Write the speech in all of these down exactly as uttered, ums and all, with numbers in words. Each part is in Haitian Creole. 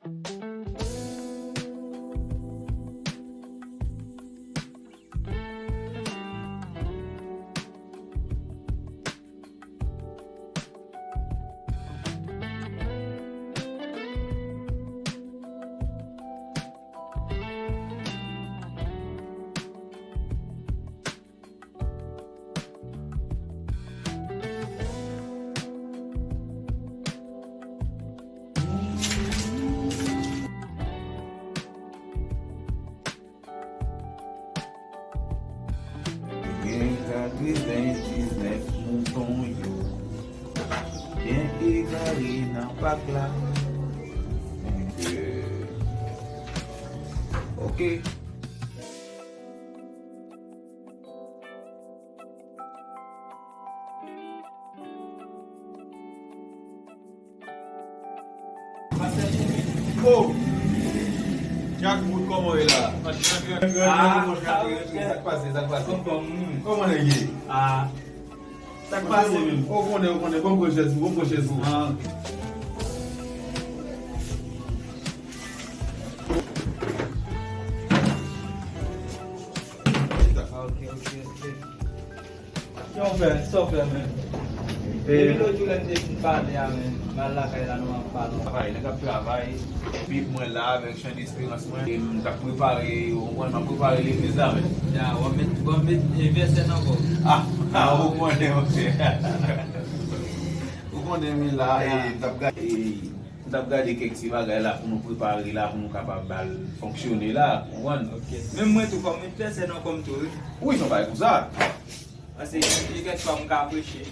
Gen katrevendiznèf mouton yo byen egare nan pak la. Donk, euh, ok. Oh! Jack Wood, kòman w ye la? Ah, sa k pase, sa k pase? Kòman nèg ye? Ah, sa k pase menm? Ou konnen, ou konnen, ban m pran chèz ou, ban m pran chèz ou. Ah, ok. Ok, ok, ok. Sa w fè, sa w fè, men? Depi lòt jou lè n te fin pale a, men, m al lakay la, nou ap pale. Travay, nèg ap travay. Epi mwen la avèk Chan Esperans mwen. E m t ap prepare, ou konprann, m ap prepare legliz la, men. Ya, w ap met, w ap met, e, vèsè nan kò w. Ah, ah, ou konnen, monchè. Ou konnen, men la, e, m t ap gade, e, m t ap gade kèk ti bagay la pou nou prepare la, pou nou kapab ba l fonksyone la, ou konprann? Ok. Menm mwen tou, fò m met vèsè nan kò m tou, wi. Wi, se yon bagay konsa. Paske gen kèk fwa m ka preche.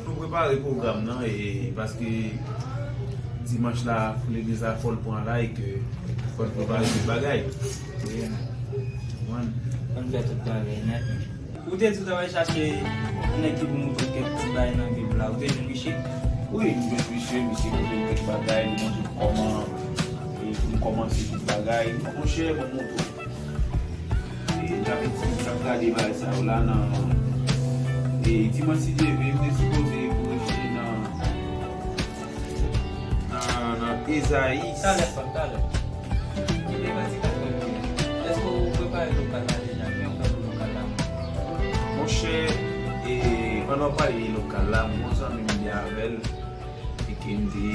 Nou prepare pwogram nan, e paske dimanch la, legliz la fò l pran la, e ke fò l prepare tout bagay. Wi. Konprann? Fò n fè tout bagay nèt. Ou te di w ta pral chache nèg ki pou montre w kèk ti bagay nan Bib la. Ou te jwenn misye? Wi, m jwenn misye, misye montre m kèk bagay, li montre m kòman, e, pou m kòmanse tout bagay. Monchè, ban m montre w. E, David Smith t ap gade bagay sa yo la nan, e, dimanch si Dye vle, m te sipoze preche nan, nan, nan Ezayi. Talè, frè m, talè. Ezayi katreven. Èske w prepare lokal la deja? Kijan w fè pou lokal la? Monchè, e, pandan w pale de lokal la, m gon zanmi m te avè l. E ke m te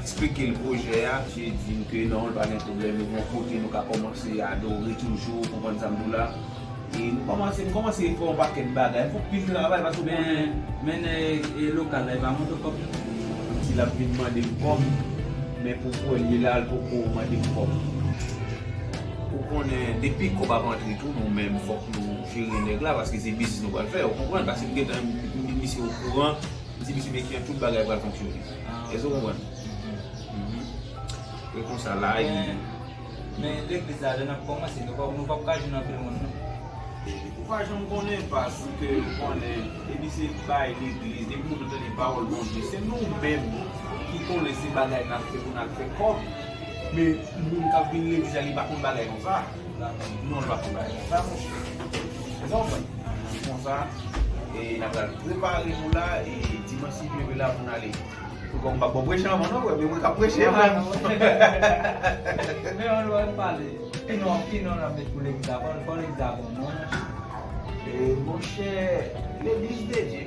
eksplike l pwojè a, misye di m ke non, l pa gen pwoblèm, e bon kote nou ka kòmanse adore toujou, ou konprann sa m di w la. E nou kòmanse, m kòmanse fè yon pakèt bagay, m fè yon pil travay, paske w konnen. Men, men, e, e lokal la, e pa monte kòb non? Di l ap vin mande m kòb, men pou kounye la, l poko mande m kòb. Ou konnen, depi kòb ap antre tou, nou menm, fòk nou jere nèg la, paske se biznis nou pral fè, ou konprann? Paske m gentan, m, m, misye okouran, m di misye, men kijan tout bagay pral fonksyone. Ah. Èske w konprann? Mhm. E konsa la, e. Men, men legliz la, lè n ap kòmanse, nou p ap, nou p ap ka jwenn anpil moun, non. Ou pa janm konnen, paske ou konnen, depi se bay legliz, depi moun nan tande pawòl Bondye, se nou menm ki konnen se bagay n ap fè pou n al fè kòb. Men moun k ap vin legliz la, li pa konn bagay konsa. Non, li pa konn bagay konsa, monchè. Èske w konprann? Konsa, e n ap pral prepare nou la, e dimanch si Dye vle la pou n ale. Pou kòm m pa bon preche anvan non, frè, men mwen k ap preche, frè. Men ann, ann pale. Ki non, ki non n ap met pou legliz la? Fò, fò legliz la gon non, monchè. E, monchè, legliz de Dye.